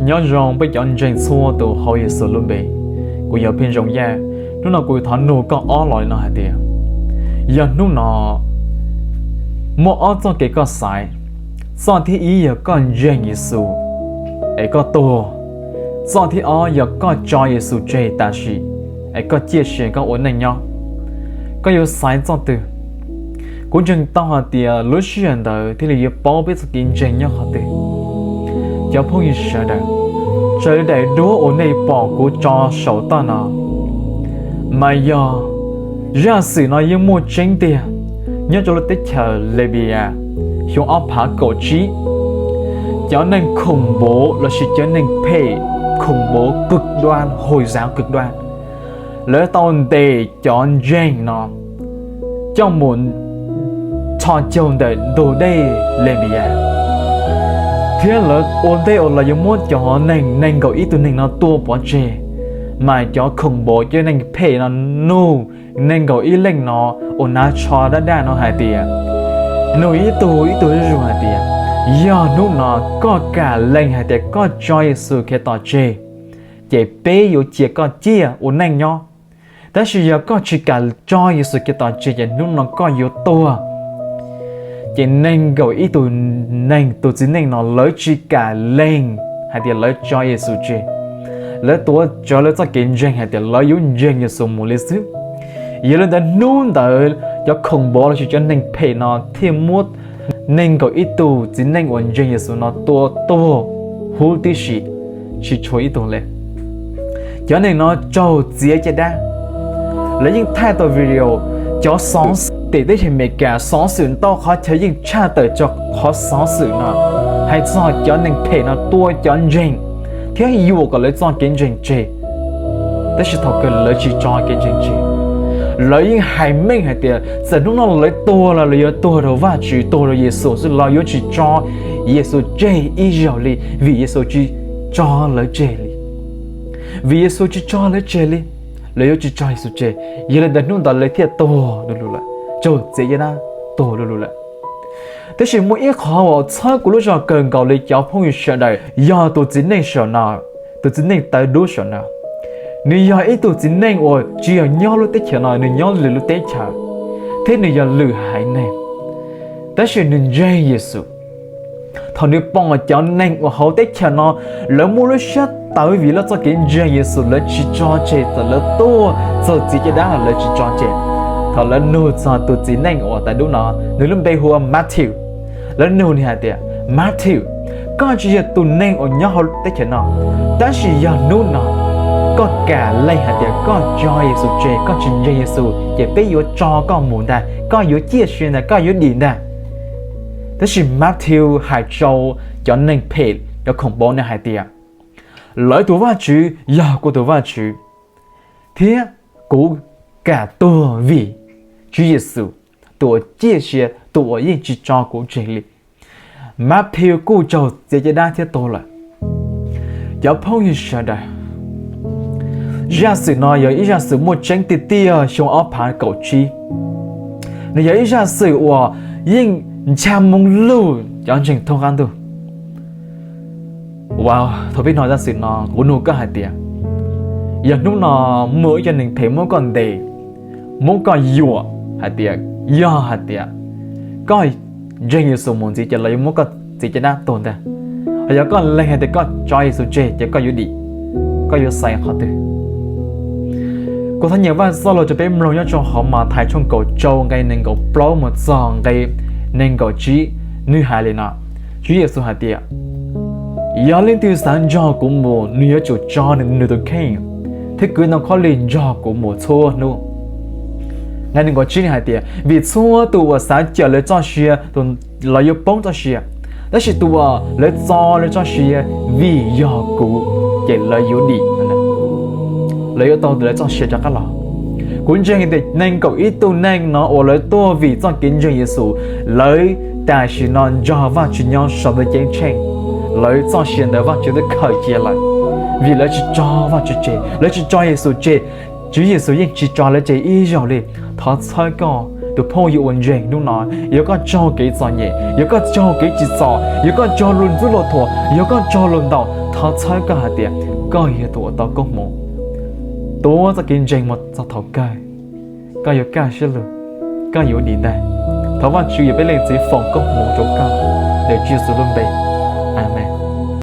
Nyob zoo peb cov ntseeg txhua tus hauv Yexus lub npe. Kuv yog Pheej Zoo Yaj. Hnub no kuv thov nug koj ob los li no hais tias, yog hnub no muaj ob txoj kev koj xaiv. Txoj thib ib yog koj ntseeg Yexus es koj tuag. Txoj thib ob yog koj tso Yexus tseg tam sim es koj ciaj sia koj ua neej nyob. Koj yuav xaiv txoj twg? Kuv ntseeg tau hais tias lub sij hawm ntawd thiaj li yuav paub peb txoj kev ntseeg nyob qhov twg. Cov phooj ywg sawv daws, raws li daim duab uas nej pom kuv tso saum toj no, mas yog zaj xwm no yeej muaj tseeb tiag. Nyob rau lub teb chaws Libya, xyoo ob phav kaum tsib, cov neeg khủng bố lossis cov neeg phem khủng bố cực đoan, Hồi giáo cực đoan, lawv tau ntes cov ntseeg no coj mus tso caug ntawm ntug dej Libya, thiab lawv ua ntej uas lawv yuav muab cov neeg nees nkaum ib tug neeg no tua pov tseg, mas cov khủng bố, cov neeg phem no nug nees nkaum ib leej no uas hnav tsho dab daj no hais tias, nug ib tug ib tug zuj zus hais tias, yog hnub no koj kam lees hais tias koj tso Yexus Khetos tseg, ces peb yuav cia koj ciaj ua neej nyob. Tab sis yog koj tsis kam tso Yexus Khetos tseg ces hnub no koj yuav tuag. Ces nees nkaum ib tug neeg, tus txiv neej no lawv tsis kam lees hais tias lawv tso Yexus tseg. Lawv tuav rawv lawv txoj kev ntseeg hais tias lawv yuav ntseeg Yexus mus li xwb. Yog li ntawd hnub ntawd cov khủng bố lossis cov neeg phem no thiaj muab nees nkaum ib tug txiv neej uas ntseeg Yexus no tua tuag huv tib si, tsis tshuav ib tug li. Cov neeg no raug txiav caj dab. Lawv yeej thaij tau video, cov xov xwm tim teb chaws Amelikas xov xwm ntau qhov chaw yeej tshaj tawm txog qhov xov xwm no, hais txog cov neeg phem no tua cov ntseeg thiab yuam kom lawv txoj kev ntseeg tseg. Tab sis thaum kawg lawv tsis tso kev ntseeg tseg. Lawv yeej hais meej hais tias txawm hnub no lawv tuag los lawv yuav tuag rau Vajtswv, tuag rau Yexus xwb, lawv yuav tsis tso Yexus tseg ib zaug li, vim Yexus tsis tso lawv tseg li. Vim Yexus tsis tso lawv tseg li, lawv yuav tsis tso Yexus tseg. Yog li ntawd hnub ntawd lawv thiaj tuag du lug lawm, raug txiav caj dab tuag du lug lawm. Tab sis muaj ib qhov uas txhawb kuv lub zog kawg nkaus li cov phooj ywg sawv daws, yog tus txiv neej saum no, tus txiv neej tawv dub saum no, nws yog ib tug txiv neej uas tsis yog nyob lub teb chaws no, nws nyob lwm lub teb chaws, thiab nws yog lwm haiv neeg. Tab sis nws ntseeg Yexus. Thaum nws pom cov neeg uas hauv teb chaws no lawv muaj lub siab tawv vim lawv txoj kev ntseeg Yexus, lawv tsis tso tseg, txawm lawv tuag, txawm txiav caj dab los lawv tsis tso tseg. Thaum lawv nug txog tus txiv neej uas tawv dub no, nws lub npe hu ua Matthew, lawv nug nws hais tias, Matthew, koj tsis yog tus neeg uas nyob hauv teb chaws no, tab sis yog hnub no koj kam lees hais tias koj tso Yexus tseg, koj tsis ntseeg Yexus, ces peb yuav tso koj mus ntag, koj yuav ciaj sia ntag, koj yuav dim ntag. Tab sis Matthew hais rau cov neeg phem, cov khủng bố no hais tias, lawv tus Vajtswv yog kuv tus Vajtswv, thiab kuv kam tuag vim Tswv Yexus, tus uas ciaj sia, tus uas yeej tsis tso kuv tseg li. Matthew kuj raug txiav caj dab thiab tuag lawm. Cov phooj ywg sawv daws, zaj xwm no yog ib zaj xwm muaj tseeb tiag tiag xyoo ob phav kaum tsib. Nws yog ib zaj xwm uas yeej ncha moo lug cov ntseeg thoob qab ntuj. Thaum peb hnov zaj xwm no, kuv nug koj hais tias, yog hnub no muaj ib co neeg phem muab koj ntes, muab koj yuam hais tias, yog hais tias koj ntseeg Yexus mus ntxiv ces lawv yuav muab koj txiav caj dab tuag ntag. Hos yog koj lees hais tias koj tso Yexus tseg ces koj yuav dim, koj yuav xaiv qhov twg? Kuv thov nyeem Vaj Xab Los rau peb mloog nyob rau hauv Mathais tshooj kaum rau nqe nees nkaum plaub mus txog nqe nees nkaum tsib. Nws hais li no, Tswv Yexus hais tias, yog leej twg xav nrog kuv mus, nws yuav tsum tso nws tus kheej thiab kwv ntoo khaub lig nrog kuv mus txhua hnub. Nqe nees nkaum tsib nws hais tias, vim txhua tus uas xav cawm lawv txoj sia, lawv yuav poob txoj sia, tab sis tus uas lawv txo lawv txoj sia vim yog kuv, ces lawv yuav dim, lawv yuav tau lawv txoj sia rov qab los. Kuv ntseeg tias nees nkaum ib tug neeg no uas lawv tuag vim txoj kev ntseeg Yexus, lawv tam sim no nrog Vajtswv nyob saum ntuj ceeb tsheej. Lawv txoj sia ntawd Vajtswv twb khaws cia lawm, vim lawv tsis tso Vajtswv tseg, lawv tsis tso Yexus tseg. Tswv Yexus yeej tsis tso lawv tseg ib zaug li. Thov txhawb koj Tus phooj ywg uas ntseeg hnub no, yog koj raug kev txom nyem, yog koj raug kev tsim txom, yog koj raug luag ntxub luag thuam, yog koj raug luag ntaus, thov txhawb koj hais tias koj yog tus uas tau koob hmoov. Tuav txoj kev ntseeg mus txog thaum kawg, koj yuav kaj siab lug, koj yuav dim ntag. Thov Vajtswv yog peb Leej Txiv foom koob hmoov rau koj ntawm Tswv Yexus lub npe.